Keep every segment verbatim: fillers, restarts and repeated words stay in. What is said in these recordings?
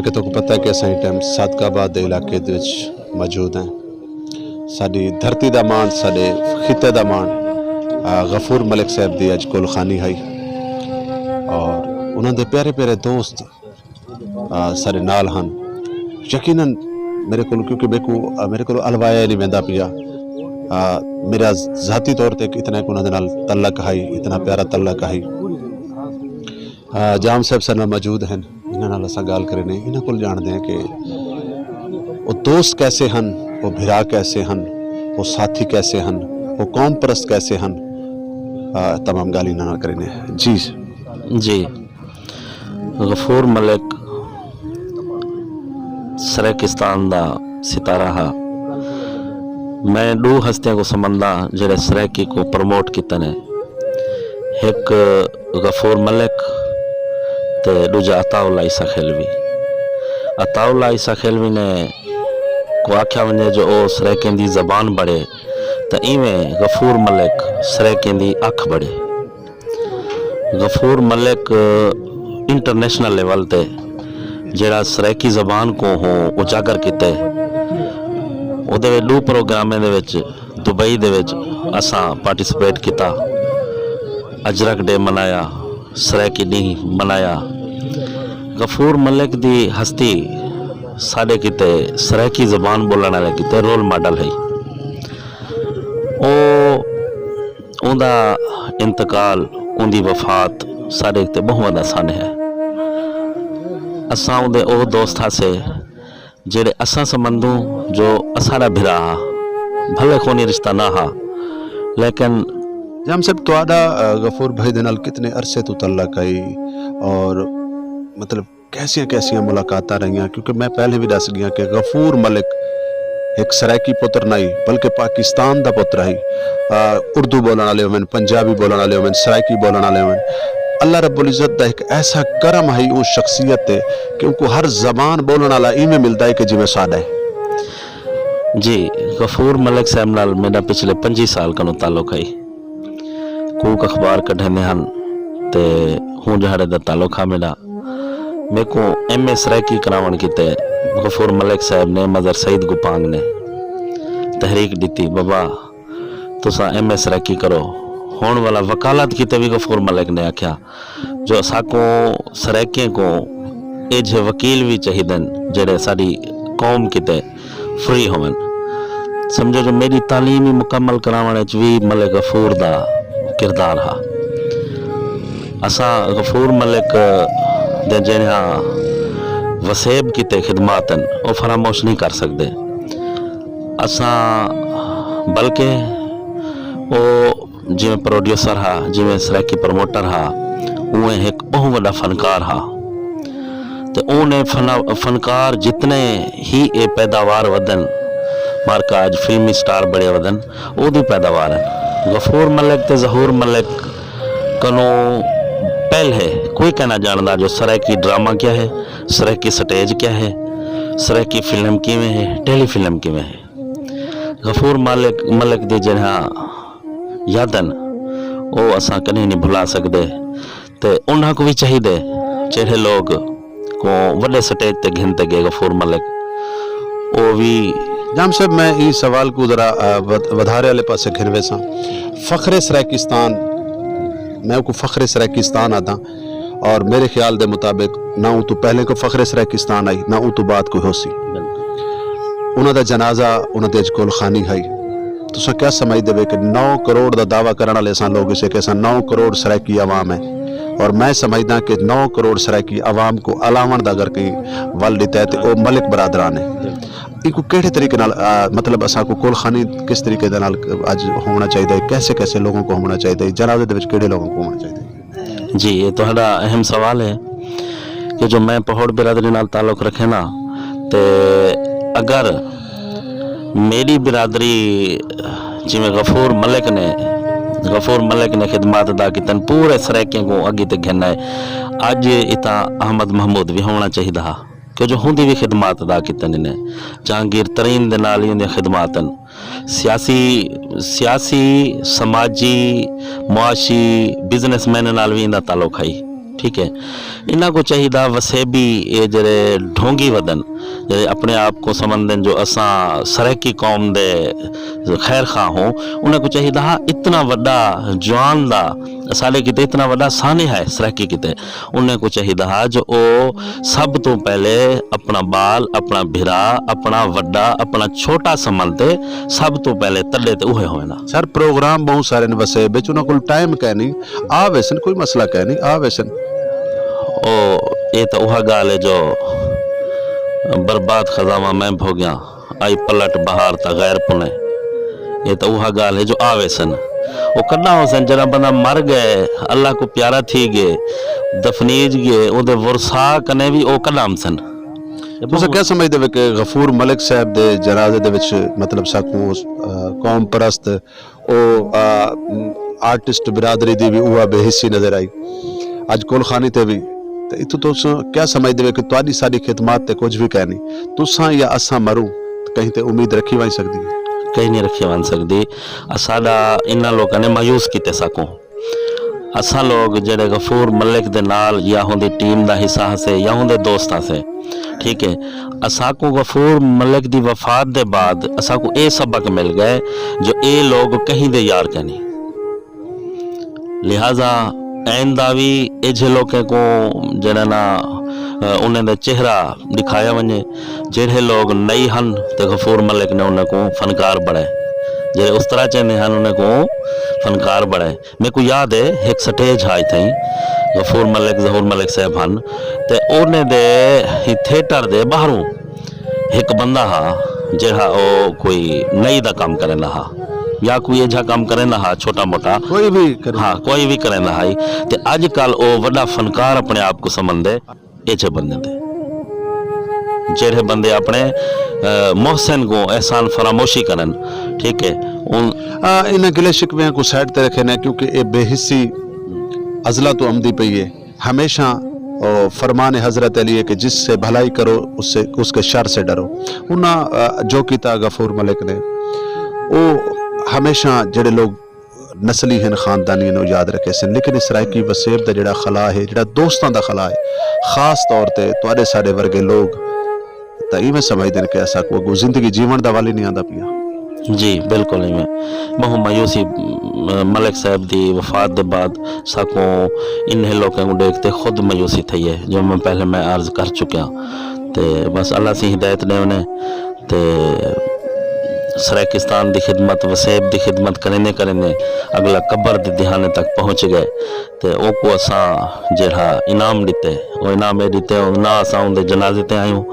کہ تہاکوں پتہ ہے کہ اساں ایں ٹائم صادق آباد دے علاقے دے وچ موجود ہیں۔ ساݙی دھرتی دا ماݨ، ساݙے خطے دا ماݨ، آ، غفور ملک صاحب دی اڄ کل خوانی ہئی اور انہاں دے پیارے پیارے دوست، آ، ساݙے نال ہن۔ یقیناً میرے کول، کیونکہ میکوں، آ، میرے کول الوایا نہیں ویندا پیا۔ آ، میرا ذاتی طور تے اتنا ایک انہاں دے نال تعلق ہئی، اتنا پیارا تعلق ہئی۔ آ، جام صاحب ساݙے نال موجود ہن، انہاں نال اساں ڳالھ کریندے ہیں، انہاں کول ڄاݨدے ہیں کہ او دوست کیسے ہن، او بھرا کیسے ہن، او ساتھی کیسے ہن، او قوم پرست کیسے ہن۔ آ، تمام ڳالھ انہاں نال کریندے ہیں۔ جی۔ جی۔ غفور ملک سرائیکستان دا ستارہ ہا۔ میں ݙو ہستیاں کوں سمنداں جیڑھے سرائیکی کوں پروموٹ کیتے نے، ہک غفور ملک تے ݙوجھا عطا اللہ عیسیٰ خیلوی۔ عطا اللہ عیسیٰ خیلوی نے کوں آکھیا ونڄے جو او سرائیکیں دی زبان بݨے، تاں ایویں غفور ملک سرائیکیں دی اکھ بݨے۔ غفور ملک انٹرنیشنل لیول تے جیڑھا سرائیکی زبان کوں ہوں اجاگر کیتے، اودے وچ ݙو پروگرامیں دے وچ دبئی دے وچ اساں پارٹیسپیٹ کیتا، اجرک ڈے منایا، سرائیکی ݙینہہ منایا۔ غفور ملک دی ہستی ساݙے کیتے، سرائیکی زبان ٻولݨ والے کیتے رول ماڈل ہئی۔ او اوندا انتقال، اوندی وفات ساݙے تے ٻہوں وݙا سانحہ ہے۔ اساں اوندے او دوست ہاسے جیڑھے اساں سمندوں جو اساݙا بھرا ہا، بھلے خونی رشتہ نہ ہا، لیکن جام صاحب، تہاݙا، آ، غفور بھائی دے نال کتنے عرصے توں تعلق ہئی اور مطلب کیسیاں کیسیاں ملاقاتاں رہیاں؟ کیونکہ میں پہلے بھی ݙس ڳیاں کہ غفور ملک ہک سرائیکی پتر نہ ہئی، بلکہ پاکستان دا پتر ہئی۔ آ، اردو ٻولݨ والے ہوون، پنجابی ٻولݨ والے ہوون، سرائیکی ٻولݨ والے ہوون، اللہ رب العزت دا ہک ایسا کرم ہئی اوں شخصیت تے کہ اونکوں ہر زبان ٻولݨ والا ایویں ملدا ہے کہ جیویں ساݙا ہے۔ جی، غفور ملک صاحب نال میݙا پچھلے پنجی سال کنوں تعلق ہئی۔ کوک اخبار کڈھیندے ہن تے ہوں ݙیہاڑے دا تعلق ہا میݙا۔ میکوں ایم اے سرائیکی کراوݨ کیتے غفور ملک صاحب نے، مظہر سعید گپانگ نے تحریک ݙتی، بابا تساں ایم اے سرائیکی کرو۔ ہݨ والا وکالت کیتے وی غفور ملک نے آکھیا جو اساکوں سرائیکیں کوں ایجھے وکیل وی چاہیدن جیڑھے ساݙی قوم کیتے فری ہوون۔ سمجھو جو میݙی تعلیم ہی مکمل کراوݨ اچ وی ملک غفور دا کردار ہا۔ اساں غفور ملک دے جیڑھیاں وسیب کیتے خدمات ہن، او فراموش نہیں کر سڳدے۔ اساں بلکہ او جیویں پروڈیوسر ہا، جیویں سرائیکی پروموٹر ہا، اونویں ہک ٻہوں وݙا فنکار ہا۔ تے اوں نے فنا-، فنکار جتنے ہی اے پیداوار ودھن، مارکا اڄ فلمی سٹار بݨے ودھن، اودی پیداوار ہن۔ غفور ملک تے ظہور ملک کنوں پہلے کوئی کائنا ڄاݨدا جو سرائیکی ڈرامہ کیا ہے، سرائیکی سٹیج کیا ہے، سرائیکی فلم کیویں ہے، ٹیلی فلم کیویں ہے۔ غفور ملک، ملک دی جیڑھیاں یاداں ہن، او اساں کݙہیں نہیں بھلا سڳدے۔ تے انہاں کوں وی چاہیدے، جیڑھے لوگ کوں وݙے سٹیج تے گھن تے ڳئے غفور ملک، او وی۔ جام صاحب، میں ایں سوال کوں ذرا، آ، ودھ-، ودھارے والے پاسے گھن ویساں۔ فخر سرائیکستان، میں اوکوں فخر سرائیکستان آہداں، اور میرے خیال دے مطابق نہ اوں توں پہلے کوئی فخر سرائیکستان ہئی، نہ اوں توں بعد کوئی ہوسی۔ بالکل۔ انہاں دا جنازہ انہاں دی اڄ گل خوانی ہئی۔ تساں کیا سمجھدے وے کہ نو کروڑ دا دعویٰ کرݨ والے اساں لوگ اسے کہ اساں نو کروڑ سرائیکی عوام ہے، اور میں سمجھداں کہ نو کروڑ سرائیکی عوام کوں الاوݨ دا اگر کہیں ول ݙتا ہے تے او ملک برادران ہے۔ ایکوں کیڑھے طریقے نال، آ، مطلب اساکوں کل خوانی کس طریقے دے نال اڄ ہووݨا چاہیدا ہے، کیسے کیسے لوگوں کو ہووݨا چاہیدا ہے، جنازے دے وچ کیڑھے لوگوں کو ہووݨا چاہیدا ہے؟ جی، یہ تہاݙا اہم سوال ہے کہ جو میں پہوڑ برادری نال تعلق رکھینداں تے اگر میݙی برادری جیویں غفور ملک نے، غفور ملک نے خدمات ادا کیتن، پورے سرائیکیں کوں اڳی تے گھن آئے۔ اڄ اتھاں احمد محمود وی ہووݨا چاہیدا ہا کہ جو ہوندی وی خدمات ادا کیتن نے۔ جہانگیر ترین دے نال ہی ہوندیاں خدمات ہن۔ سیاسی، سیاسی، سماجی، معاشی، بزنس مین نال وی ایندا تعلق ہئی۔ ٹھیک ہے، انہاں کوں چاہیدا وسیبی، اے جڑے ڈھونگی ودن، جڑے اپنے آپ کوں سمجھدن جو اساں سرائیکی قوم دے خیر خواہ ہوں، انہاں کوں چاہیدا ہا اتنا وڈا جوان دا، اساݙے کیتے اتنا وڈا سانحہ ہے سرائیکی کیتے، انہاں کوں چاہیدا ہا جو او سب توں پہلے اپنا ٻال، اپنا بھرا، اپنا وڈا، اپنا چھوٹا سمجھ تے سب توں پہلے تݙے تے اوہے ہوئن ہا۔ سر، پروگرام ٻہوں سارے ہن وسیب وچ، انہاں کول ٹائم کائنی، آ ویسن، کوئی مسئلہ کائنی، آ ویسن۔ او، اے تاں اوہا ڳالھ ہے جو برباد خزانہ میں بھوڳیاں، آئی پلٹ بہار تاں غیر پنے۔ اے تاں اوہا ڳالھ ہے جو آ ویسن۔ او کݙاں ہوسن؟ جݙاں بندہ مر ڳئے، اللہ کوں پیارا تھی ڳئے، دفنیج ڳئے، اوندے ورثاء کنے وی او کݙاں امسن؟ تساں کیا سمجھدے ہو کہ غفور ملک صاحب دے جنازے دے وچ، مطلب، ساکوں اس، آ، قوم پرست او، آ، آرٹسٹ برادری دی وی اوہا بے حسی نظر آئی۔ اڄ گل خانی تے وی، تے اتھوں تساں کیا سمجھدے ہو کہ تہاݙی ساݙی خدمات تے کجھ وی کائنی؟ تساں یا اساں مروں، تے کہیں تے امید رکھی ونڄ سڳدی ہے؟ کہیں نہیں رکھی ونڄ سڳدی۔ اساݙا انہاں لوکاں نے مایوس کیتے ساکوں۔ اساں لوگ جڑے غفور ملک دے نال یا ہوندی ٹیم دا حصہ ہسے یا ہوندے دوست ہسے، ٹھیک ہے، اساکوں غفور ملک دی وفات دے بعد اساکوں اے سبق مل ڳئے جو اے لوگ کہیں دے یار کینی۔ لہذا آئندہ وی ایجھے لوکیں کوں جڑا نا، آ، انہیں دا چہرہ ݙکھایا ونڄے۔ جیڑھے لوگ نئی ہن تے غفور ملک نے انہاں کوں فنکار بݨائے، جیڑھے اس طرح چیندے ہن انہاں کوں فنکار بݨائے۔ میکوں یاد ہے، ہک سٹیج ہا اتھائیں، غفور ملک، ظہور ملک صاحب ہن، تے انہیں دے ہی تھیٹر دے ٻاہروں ہک بندہ ہا، جیڑھا او کوئی نئی دا کم کریندا ہا یا کوئی ایجھا کم کریندا ہا چھوٹا موٹا۔ کوئی بھی کرے۔ ہاں، کوئی بھی کریندا ہا۔ تے اڄ کل او وݙا فنکار اپنے آپ کوں سمجھدے۔ ایجھے بندے دے، جیڑھے بندے اپنے، آ، محسن کوں احسان فراموشی کرن، ٹھیک ہے، ان آ، انہاں گلے شکویاں کوں سائیڈ تے رکھے نے، کیونکہ اے بے حسی ازلاں توں امدی پئی ہے۔ ہمیشہ، او، فرمان حضرت علی ہے کہ جس سے بھلائی کرو، اس سے، اس کے شر سے ڈرو۔ انہاں، آ، جو کیتا غفور ملک نے، او ہمیشہ جڑے لوگ نسلی ہن، خاندانی ہن، او یاد رکھیسن، لیکن اے سرائیکی وسیب دا جڑا خلا ہے، جڑا دوستاں دا خلا ہے، خاص طور تے تہاݙے ساݙے ورگے لوگ تاں ایویں سمجھدن کہ اساکوں اڳوں زندگی جیوݨ دا ول ہی نہیں آندا پیا۔ جی، بالکل ایویں۔ ٻہوں مایوسی، م-، ملک صاحب دی وفات دے بعد ساکوں انہیں لوکاں کوں ݙیکھ تے خود مایوسی تھئی ہے، جو میں پہلے میں عرض کر چکیاں۔ تے بس اللہ سئیں ہدایت ݙیونے۔ تے سرائیکستان دی خدمت، وسیب دی خدمت کریندے کریندے اڳلا قبر دے دھیانے تک پہنچ ڳئے۔ تے اوکوں اساں جیڑھا انعام ݙتے، او انعام اے ݙتے، نہ اساں اوندے جنازے تے آیوں،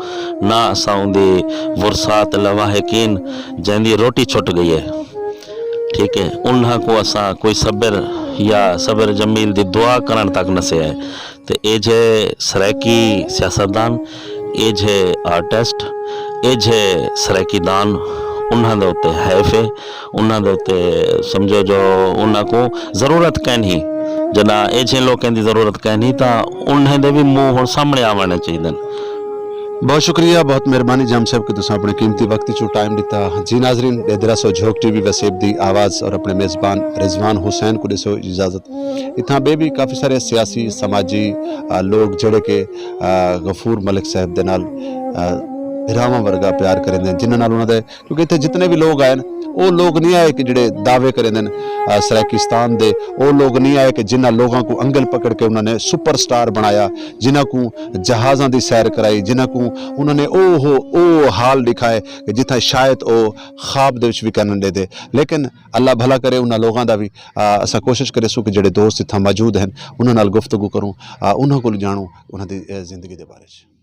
نہ اساں اوندی ورثاء تے لواحقین جیندی روٹی چھٹ ڳئی ہے، ٹھیک ہے، انہاں کوں اساں کوئی صبر یا صبر جمیل دی دعا کرݨ تک نہ سئے۔ تے ایجھے سرائیکی سیاستدان، ایجھے آرٹسٹ، ایجھے سرائیکی دان، انہاں دے اتے حیف ہے، انہاں دے اتے سمجھو جو انہاں کوں ضرورت کائنی۔ جݙاں ایجھے لوکیں دی ضرورت کائنی تاں انہیں دے وی منہ ہݨ سامݨے آوݨے چاہیدن۔ بہت شکریہ، بہت مہربانی جام صاحب کہ تساں اپݨے قیمتی وقت چوں ٹائم ݙتا۔ جی ناظرین، ݙیہدے رہسو جھوک ٹی وی وسیب دی آواز اور اپݨے میزبان رضوان حسین کوں ݙیسو اجازت۔ اتھاں ٻئے وی کافی سارے سیاسی، سماجی، آ، لوگ جیڑھے کہ، آ، غفور ملک صاحب دے نال، آ، بھراواں ورگا پیار کریندے ہن، جنہاں نال انہاں دے، کیونکہ اتھے جتنے وی لوگ آئے ہن، او لوگ نہیں آئے کہ جیڑھے دعوے کریندے ہن، آ، سرائیکستان دے، او لوگ نہیں آئے کہ جنہاں لوگاں کوں انگل پکڑ کے انہاں نے سپر سٹار بݨایا، جنہاں کوں جہازاں دی سیر کرائی، جنہاں کوں انہاں نے او ہو، او حال ݙکھائے کہ جتھاں شاید او خواب دے وچ وی کائنی ݙیہدے۔ لیکن اللہ بھلا کرے انہاں لوگاں دا وی۔ آ، اساں کوشش کریسوں کہ جیڑھے دوست اتھاں موجود ہن، انہاں نال گفتگو کروں، آ، انہاں کول ڄاݨوں، انہاں دی، اے، زندگی دے بارے چ۔